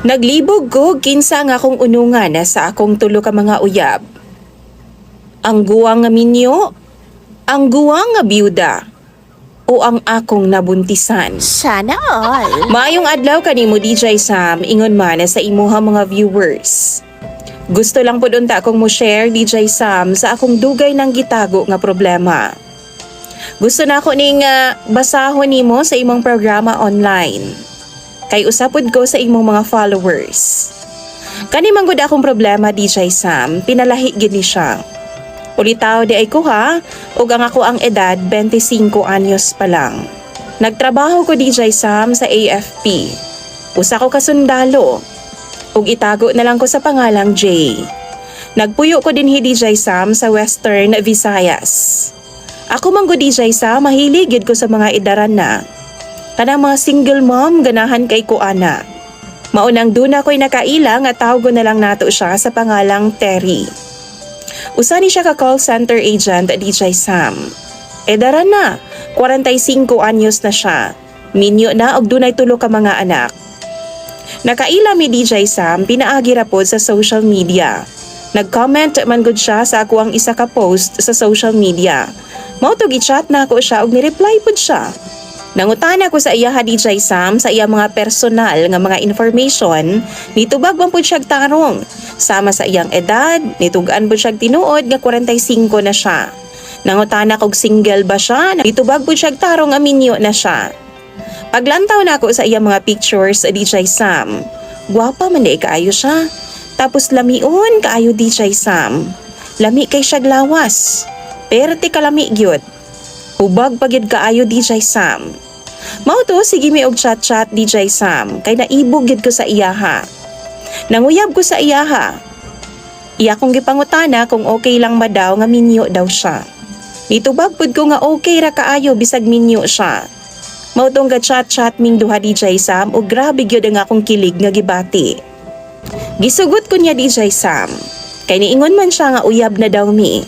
Naglibog ko kinsa nga akong unungan sa akong tulo ka mga uyab. Ang guwang nga minyo, ang guwang nga biyuda, o ang akong nabuntisan. Sana all. Maayong adlaw kanimo, DJ Sam, ingon man sa imuha mga viewers. Gusto lang pud unta akong mo share, DJ Sam, sa akong dugay ng gitago nga problema. Gusto na ako ning basahon nimo sa imong programa online. Kay usa pud ko sa imong mga followers. Kani man gud akong problema, DJ Sam, pinalahi gid ni siya. Ulitaw diay ko ha, ug ang ako ang edad 25 anyos pa lang. Nagtrabaho ko, DJ Sam, sa AFP. Usa ko ka sundalo. Ug itago na lang ko sa pangalang J. Nagpuyo ko dinhi, DJ Sam, sa Western Visayas. Ako man gud, DJ Sam, mahilig gyud ko sa mga idaran na. Kanang mga single mom, ganahan kay ko ana. Maunang duna ko'y nakaila nga tawgo na lang nato siya sa pangalang Terry. Usa ni siya ka call center agent, DJ Sam. Edaran na, 45 anyos na siya. Minyo na og dunay tulo ka mga anak. Nakaila mi, DJ Sam, pinaagi ra pod sa social media. Nag-comment man gud siya sa ako ang isa ka post sa social media. Mao to gi-chat na ako siya og ni-reply pud siya. Nangutana ko sa iya, DJ Sam, sa iya mga personal nga mga information, nitubag man pud siya tarong. Sama sa iyang edad, nitug-an pud siya tinuod nga 45 na siya. Nangutana kog single ba siya, nitubag pud siya tarong nga minyo na siya. Paglantaw na ako sa iyang mga pictures, DJ Sam, gwapa man di kaayo siya. Tapos lamion kaayo, DJ Sam. Lami kay siya lawas. Perte kalami gyud. Hubag pa gyud kaayo, DJ Sam. Mao to sige mi og chat-chat, DJ Sam, kay naibog gyud ko sa iyaha. Nanguyab ko sa iyaha. Iya kong gipangutana kung okay lang ba daw nga minyo daw siya. Nitubag pud ko nga okay ra kaayo bisag minyo siya. Mao tong ga chat-chat ming duha, DJ Sam, ug grabe gyud ang akong kilig nga gibati. Gisugot ko niya, DJ Sam. Kay niingon man siya nga uyab na daw mi.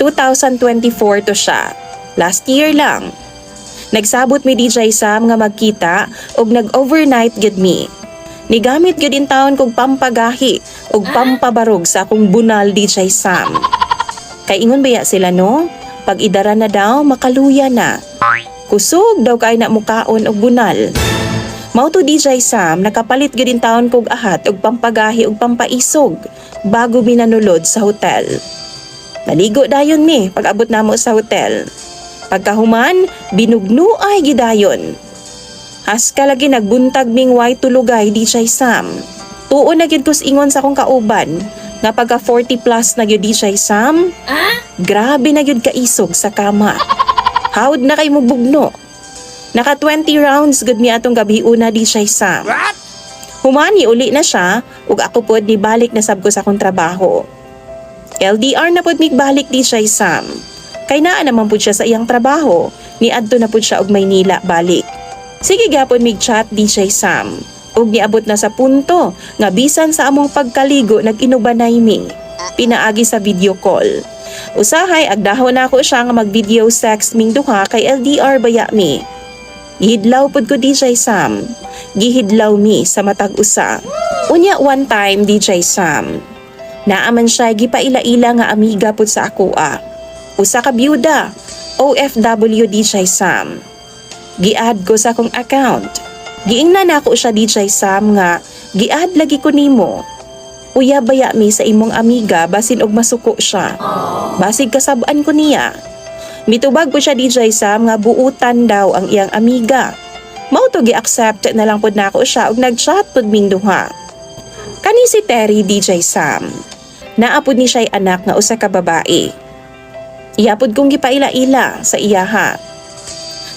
2024 to siya. Last year lang. Nagsabot mi, DJ Sam, nga magkita ug nag-overnight gyud mi. Nigamit gyud in taon kog pampagahi ug pampabarog sa akong bunal, DJ Sam. Kay ingon baya sila no, pag idara na daw, makaluya na. Kusog daw kay na mukaon og bunal. Mao to, DJ Sam, nakapalit gyud in taon kog ahat og pampagahi ug pampaisog bago mi nanulod sa hotel. Naligo dayon mi pag abot namo sa hotel. Pagkahuman, binugno ay gidayon. Haska lagi nagbuntag ming way tulugay, DJ Sam. Tuo na gyud kus ingon sa akong kauban nga pagka 40 plus na gyud, DJ Sam, grabe na gyud kaisog sa kama. Hawd na kay mo bugno. Naka 20 rounds gud mi atong gabi una, DJ Sam. Humani uli na siya ug ako pod ni balik na sab ko sa akong trabaho. LDR na pod migbalik, DJ Sam. Kay naa naman pud siya sa iyang trabaho, niadto na pud siya og Maynila balik. Sige gyapon mig chat, DJ Sam. Ug niabot na sa punto nga bisan sa among pagkaligo nag-inubanay mi. Pinaagi sa video call. Usahay agdahon na ako siya nga mag-video sex ming duha kay LDR baya mi. Gihidlaw pud ko, DJ Sam. Gihidlaw mi sa matag usa. Unya one time, DJ Sam, naaman siya gipaila-ila nga amiga pud sa akoa. Usa ka byuda, OFW, DJ Sam. Gi-add ko sa akong account. Giingnan nako siya, DJ Sam, nga gi-add lagi ko nimo. Uya baya mi sa imong amiga, basin og masuko siya. Basig kasab-an ko niya. Mitubag po siya, DJ Sam, nga buutan daw ang iyang amiga. Mao to gi-accept na lang pod nako siya ug nag-chat pod ming duha. Kani si Terry, DJ Sam. Naa pod ni siya'y anak nga usa ka babae. Iya pod kong gipaila-ila sa iyaha.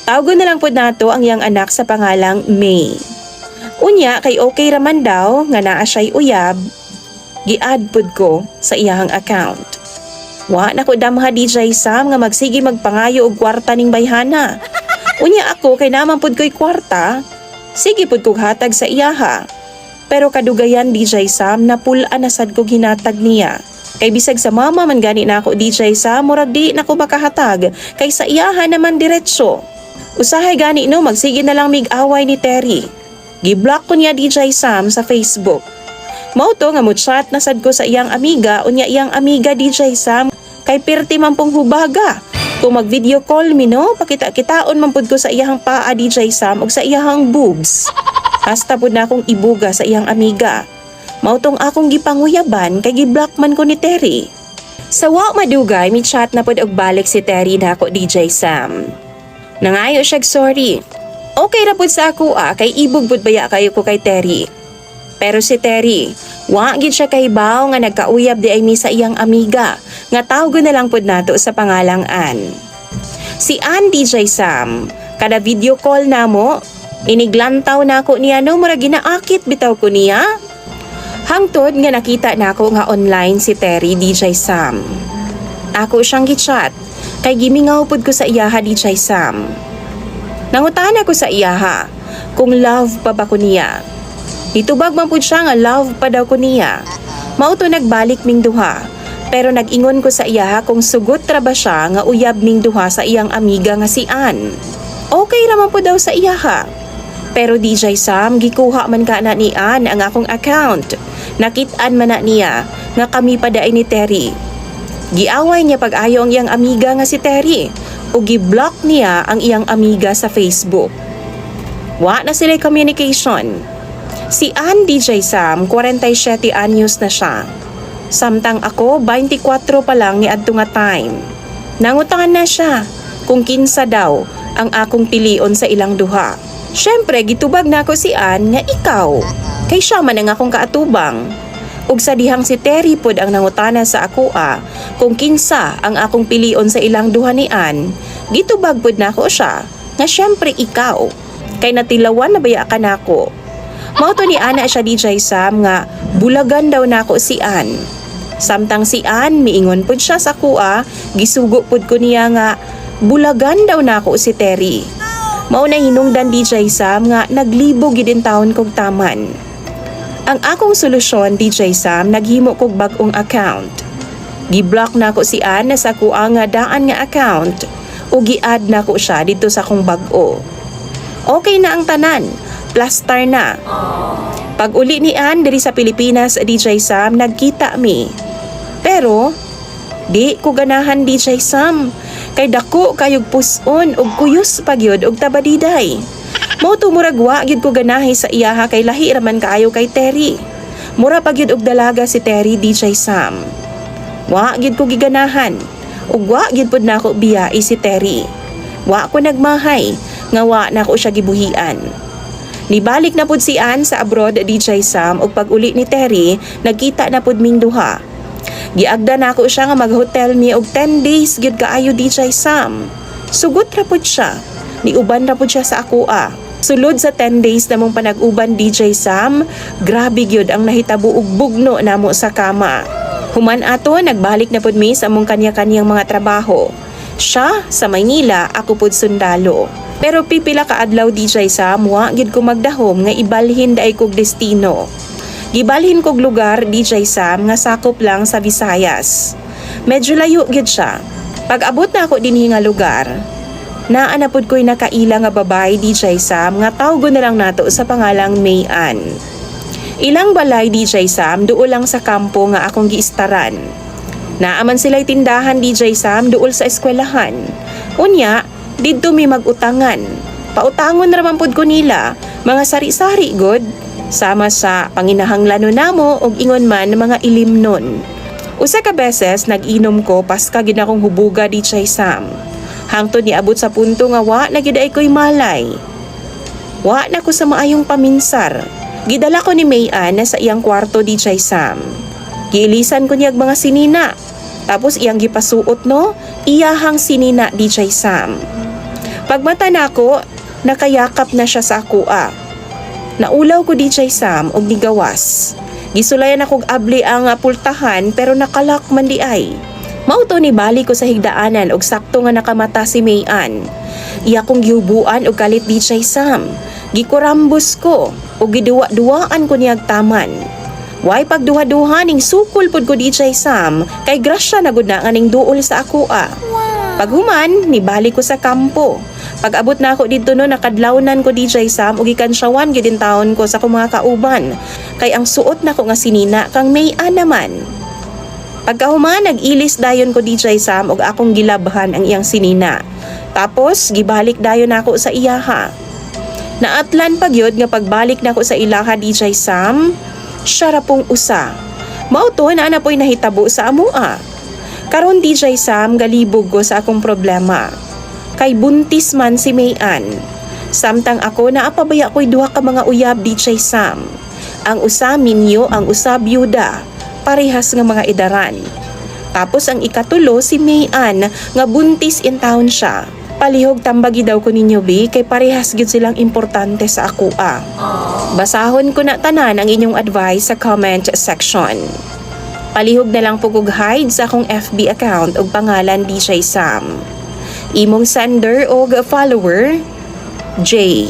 Tawgon na lang pod nato ang iyang anak sa pangalang May. Unya kay okay raman daw nga naa siya'y uyab, gi-add pod ko sa iyahang account. Wa na ko damha, DJ Sam, nga magsige magpangayo og kwarta ning bayhana. Unya ako kay naman pod ko'y kwarta, sige pod kog hatag sa iyaha. Pero kadugayan, DJ Sam, napul-an na sad kog hinatag niya. Kay bisag sa mama man gani na ako, DJ Sam, murag di na ko makahatag kay sa iyaha naman diretso. Usahay gani no, magsige na lang mig away ni Terry. Gi-block ko niya, DJ Sam, sa Facebook. Mao to nga mo chat na sad ko sa iyang amiga. Unya iyang amiga, DJ Sam, kay pirti man pong hubaga. Kung mag video call mi no, pakita-kitaon man pud ko sa iyang paa, DJ Sam, ug sa iyang boobs. Hasta pud na akong ibuga sa iyang amiga. Mao tong akong gipanguyaban kay gi-block man ko ni Terry. Sa wa madugay, mi chat na pud og balik si Terry nako, DJ Sam. Nangayo siya'g sorry. Okay ra pud sa ako ah, kay ibog pud baya kayo ko kay Terry. Pero si Terry, wa gid siya kahibaw nga nagkauyab di ay mi sa iyang amiga, nga tawgon na lang pud nato sa pangalang Ann. Si Ann, DJ Sam, kada video call namo, iniglantaw nako niya no, mura ginaakit bitaw ko niya. Hangtod nga nakita nako nga online si Terry, DJ Sam. Ako siyang gichat, kay gimingaw pud ko sa iyaha, DJ Sam. Nangutana ko sa iyaha kung love pa ba ko niya. Nitubag man pud siya nga love pa daw ko niya. Mao to nagbalik ming duha. Pero nag-ingon ko sa iyaha kung sugot ra ba siya nga uyab ming duha sa iyang amiga nga si Ann. Okay ra man pud daw sa iyaha. Pero DJ Sam, gikuha man ka na ni Ann ang akong account. Nakit-an man na niya nga kami pa diay ni Terry. Giaway niya pag-ayo ang iyang amiga nga si Terry ug gi-block niya ang iyang amiga sa Facebook. Wa na sila communication. Si Ann, DJ Sam, 47 anyos na siya. Samtang ako, 24 pa lang ni adto nga time. Nangutan na siya kung kinsa daw ang akong pilion sa ilang duha. Syempre, gitubag nako si Ann nga ikaw. Kay siya man ang akong kaatubang. Ug sa dihang si Terry pod ang nangutana sa akoa kung kinsa ang akong pilion sa ilang duha ni Ann, gitubag pod nako siya nga syempre ikaw. Kay natilawan na baya ka nako. Mao to ni ana siya, DJ Sam, nga bulagan daw nako si Ann. Samtang si Ann miingon pud siya sa akoa, gisugo pud ko niya nga bulagan daw nako si Terry. Mao na hinungdan, DJ Sam, nga naglibog gid taon kog taman. Ang akong solusyon, DJ Sam, naghimo kog bag-ong account. Gi-block nako si Ann na sa akoa nga daan nga account ug gi-add nako siya dito sa akong bag-o. Okay na ang tanan, plaster na. Pag uli ni Ann diri sa Pilipinas, DJ Sam, nagkita mi. Pero di ko ganahan, DJ Sam, kay dako kayog puson ug kuyos pagyud og tabadiday. Mao to murag wa gyud ko ganahi sa iyaha kay lahi raman kaayo kay Terry. Mura pa gyud og dalaga si Terry, DJ Sam. Wa gyud ko giganahan ug wa gyud pud nako biyai si Terry. Wa ko nagmahay nga wa nako siya gibuhian. Nibalik na pud si Ann sa abroad, DJ Sam, ug pag-uli ni Terry, nagkita na pud ming duha. Giagda nako siya nga mag-hotel mi og 10 days gyud kaayo, DJ Sam. Sugot ra pud siya. Niuban ra pud siya sa akoa. Sulod sa 10 days namong panag-uban, DJ Sam, grabe gyud ang nahitabo og bugno namo sa kama. Human ato, nagbalik na pud mi sa among kanya-kanyang mga trabaho. Siya sa Maynila, ako pud sundalo. Pero pipila ka adlaw, DJ Sam, wa gyud ko magdahom nga ibalhin diay kog destino. Gibalhin kog lugar, DJ Sam, nga sakop lang sa Visayas. Medyo layo gyud siya. Pag abot na ako dinhi nga lugar, naa na pud ko'y nakaila nga babae, DJ Sam, nga tawgon na lang nato sa pangalang May Ann. Ilang balay, DJ Sam, duol lang sa kampo nga akong giistaran. Naa man sila'y tindahan, DJ Sam, duol sa eskwelahan. Unya, didto mi mag-utangan. Pautangon ra man pud ko nila, mga sari-sari god, sama sa panginahanglanon namo og ingon man mga ilimnon. Usa ka beses nag-inom ko, paska gid akong hubuga, DJ Sam. Hangtod niabot sa punto nga wa na gid ay ko'y malay. Wa na ko sa maayong paminsar. Gidala ko ni May Ann na sa iyang kwarto, DJ Sam. Giilisan ko niya ang mga sinina. Tapos iyang gipasuot no, iyahang sinina, DJ Sam. Pagmata nako, nakayakap na siya sa akoa. Naulaw ko, DJ Sam, og nigawas. Gisulayan akong abli ang pultahan pero naka-lock man di ay. Mao to nibalik ko sa higdaanan og sakto nga nakamata si May Ann. Iya kong gihubuan og kalit, DJ Sam. Gikurambos ko og giduwa-duwaan ko niyag taman. Way pagduha-duha, ning sukol pud ko, DJ Sam, kay grasya na gud na nga ning duol sa akoa. Paghuman, nibalik ko sa kampo. Pag abot na ako didto no, nakadlawnan ko, DJ Sam, ug gikansyawan gyud intawon ko sa akong mga kauban. Kay ang suot nako nga sinina kang May-an naman. Pagkahuman, nag-ilis dayon ko, DJ Sam, ug akong gilabhan ang iyang sinina. Tapos gibalik dayon nako sa iyaha. Naatlan pa gyud nga pagbalik nako sa ilaha, DJ Sam, siya ra pong usa. Mao to na ana po'y nahitabo sa amoa. Karon, DJ Sam, galibog ko sa akong problema. Kay buntis man si Mayan. Samtang ako naapabaya ko'y duha ka mga uyab, DJ Sam. Ang usa minyo, ang usa byuda. Parehas nga mga edaran. Tapos ang ikatulo si Mayan nga buntis in town siya. Palihog tambagi daw ko ninyo bi kay parehas gyud silang importante sa akoa. Basahon ko na tanan ang inyong advice sa comment section. Palihog na lang po kog hide sa akong FB account og pangalan, DJ Sam. Imong sender og follower, J.